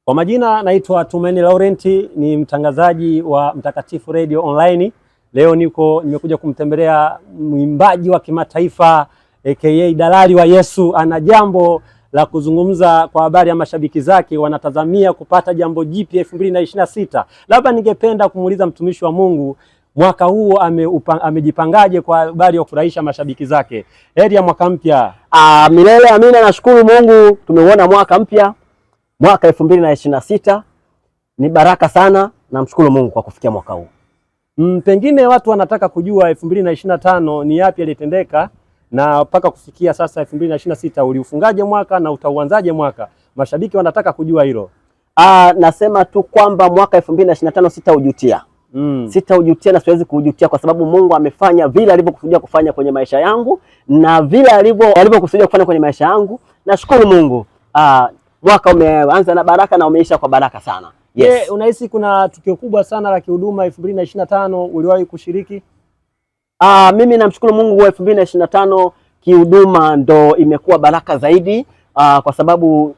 Kwa majina naitwa Tumaini Laurent, ni mtangazaji wa Mtakatifu Radio Online. Leo nimekuja kumtembelea mwimbaji wa kimataifa aka Dalali wa Yesu. Ana jambo la kuzungumza kwa habari ya mashabiki zake wanatazamia kupata jambo jipya 2026. Labda ningependa kumuuliza mtumishi wa Mungu mwaka huu amejipangaje kwa habari ya kufurahisha mashabiki zake. Heri ya mwaka mpya. Milele amina, nashukuru Mungu tumeuona mwaka mpya, mwaka 2026 ni baraka sana, namshukuru Mungu kwa kufikia mwaka huu. Pengine watu wanataka kujua 2025 ni yapi yalitendeka na mpaka kufikia sasa 2026 uliufungaje mwaka na utauanzaje mwaka? Mashabiki wanataka kujua hilo. Nasema tu kwamba mwaka 2025 sitaujutia. Sitaujutia na siwezi kuujutia kwa sababu Mungu amefanya vile alivyokusudia kufanya kwenye maisha yangu na vile alivyokusudia kufanya kwenye maisha yangu. Nashukuru Mungu. Mwaka umeanza na baraka na umeisha kwa baraka sana. Yes. Je, unahisi kuna tukio kubwa sana la kihuduma 2025 uliwahi kushiriki? Mimi namshukuru Mungu 2025 kihuduma ndo imekuwa baraka zaidi, kwa sababu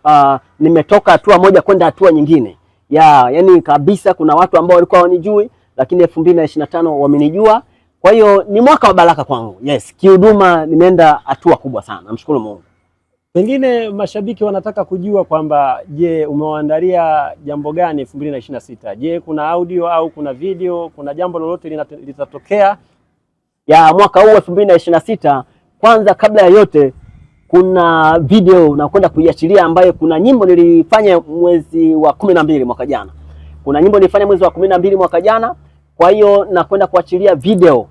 nimetoka hatua moja kwenda hatua nyingine. Yaani kabisa kuna watu ambao walikuwa wanijui lakini 2025 wamenijua. Kwa hiyo ni mwaka wa baraka kwangu. Yes, kihuduma nimeenda hatua kubwa sana. Namshukuru Mungu. Pengine mashabiki wanataka kujua kwamba je, umewaandalia jambo gani 2026? Je, kuna audio au kuna video, kuna jambo lolote litatokea? Ya mwaka huu 2026, kwanza kabla ya yote kuna video nakwenda kuiachilia ambayo kuna nyimbo nilifanya mwezi wa 12 mwaka jana. Kuna nyimbo nilifanya mwezi wa 12 mwaka jana, kwa hiyo nakwenda kuachilia video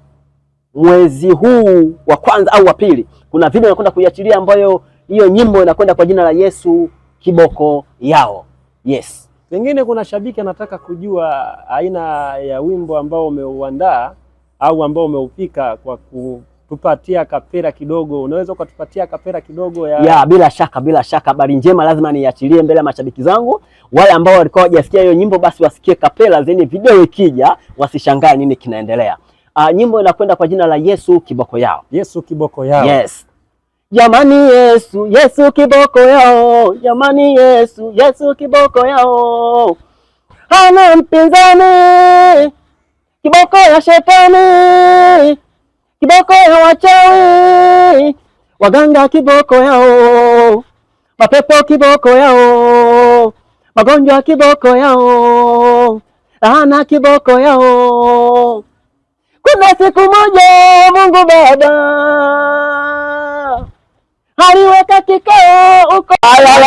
mwezi huu wa kwanza au wa pili. Kuna video nakwenda kuiachilia ambayo hiyo nyimbo inakwenda kwa jina la Yesu Kiboko Yao. Yes. Pengine kuna shabiki anataka kujua aina ya wimbo ambao umeuandaa au ambao umeupika kwa kutupatia kapera kidogo. Unaweza ukatupatia kapera kidogo ya... Ya, bila shaka, bila shaka habari njema lazima niiachilie mbele ya mashabiki zangu. Wale ambao walikuwa hawajasikia hiyo nyimbo basi wasikie kapera, zeni video ikija wasishangae nini kinaendelea. Nyimbo inakwenda kwa jina la Yesu Kiboko Yao. Yesu Kiboko Yao. Yes. Jamani Yesu, Yesu kiboko yao. Jamani Yesu, Yesu kiboko yao. Hana mpinzani, kiboko ya shetani, kiboko ya wachawi, waganga kiboko yao, mapepo kiboko yao, magonjwa kiboko yao, laana kiboko yao. Kuna siku moja Mungu Baba aliweka kikao huko.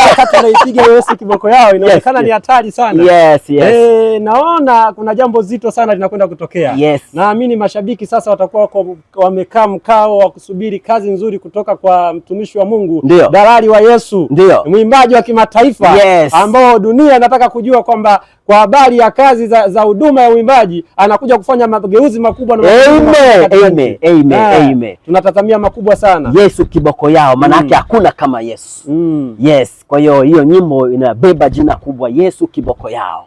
Wakati anaipiga Yesu Kiboko Yao inaonekana ni hatari sana. Yes, yes. Naona kuna jambo zito sana linakwenda kutokea. Yes. Naamini mashabiki sasa watakuwa wamekaa mkao wa kusubiri kazi nzuri kutoka kwa mtumishi wa Mungu, dalali wa Yesu, mwimbaji wa kimataifa, yes, ambao dunia inataka kujua kwamba kwa habari ya kazi za huduma ya uimbaji anakuja kufanya mageuzi makubwa na amen, amen, amen, amen. Tunatazamia makubwa sana. Yesu Kiboko Yao, maana yake hakuna kama Yesu. Yes, kwa hiyo hiyo nyimbo inabeba jina kubwa, Yesu Kiboko Yao.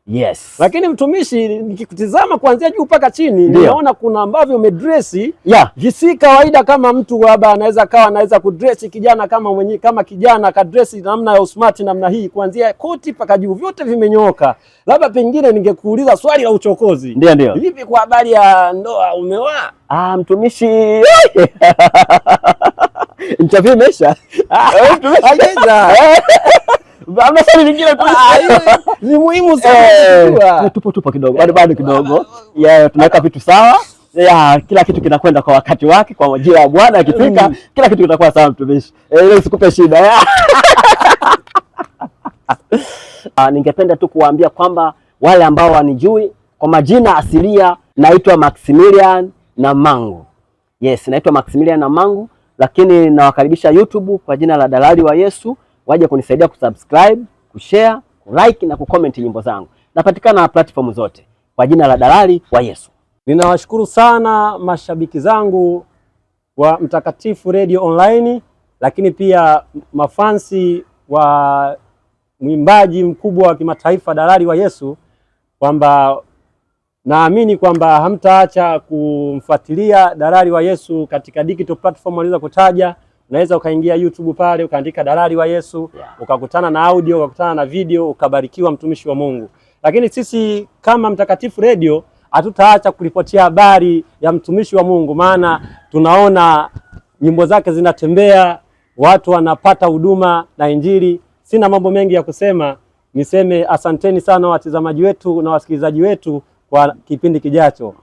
Yes. Lakini mtumishi, nikikutizama kuanzia juu mpaka chini, ninaona kuna ambavyo umedresi visi kawaida kama mtu labda anaweza kawa anaweza kudresi kijana kama mwenye, kama kijana akadresi namna ya usmart namna hii kuanzia koti mpaka juu vyote vimenyooka. Labda pengine ningekuuliza swali la uchokozi. Ndio, ndio. Vipi kwa habari ya ndoa, umeoa? Mtumishi. Interview imeisha. Haijaisha. Hamna swali lingine tu. Ni muhimu sana. Tupo kidogo. Bado kidogo. Yeah, tunaweka vitu sawa. Yeah, kila kitu kinakwenda kwa wakati wake, kwa majira ya Bwana akifika, kila kitu kitakuwa sawa mtumishi. Ile usikupe shida. Ningependa tu kuwaambia kwamba wale ambao wanijui kwa majina asilia naitwa Maximilian Namangu. Yes, naitwa Maximilian Namangu, lakini nawakaribisha YouTube kwa jina la Dalali wa Yesu, waje kunisaidia kusubscribe, kushare, kulike na kucomment nyimbo zangu. Napatikana na platform zote kwa jina la Dalali wa Yesu. Ninawashukuru sana mashabiki zangu wa Mtakatifu Radio Online, lakini pia mafansi wa mwimbaji mkubwa wa kimataifa Dalali wa Yesu, kwamba naamini kwamba hamtaacha kumfuatilia Dalali wa Yesu katika digital platform alizo kutaja. Unaweza ukaingia YouTube pale ukaandika Dalali wa Yesu, ukakutana na audio, ukakutana na video, ukabarikiwa mtumishi wa Mungu. Lakini sisi kama Mtakatifu Radio hatutaacha kuripotia habari ya mtumishi wa Mungu, maana tunaona nyimbo zake zinatembea, watu wanapata huduma na Injili. Sina mambo mengi ya kusema, niseme asanteni sana watazamaji wetu na wasikilizaji wetu kwa kipindi kijacho.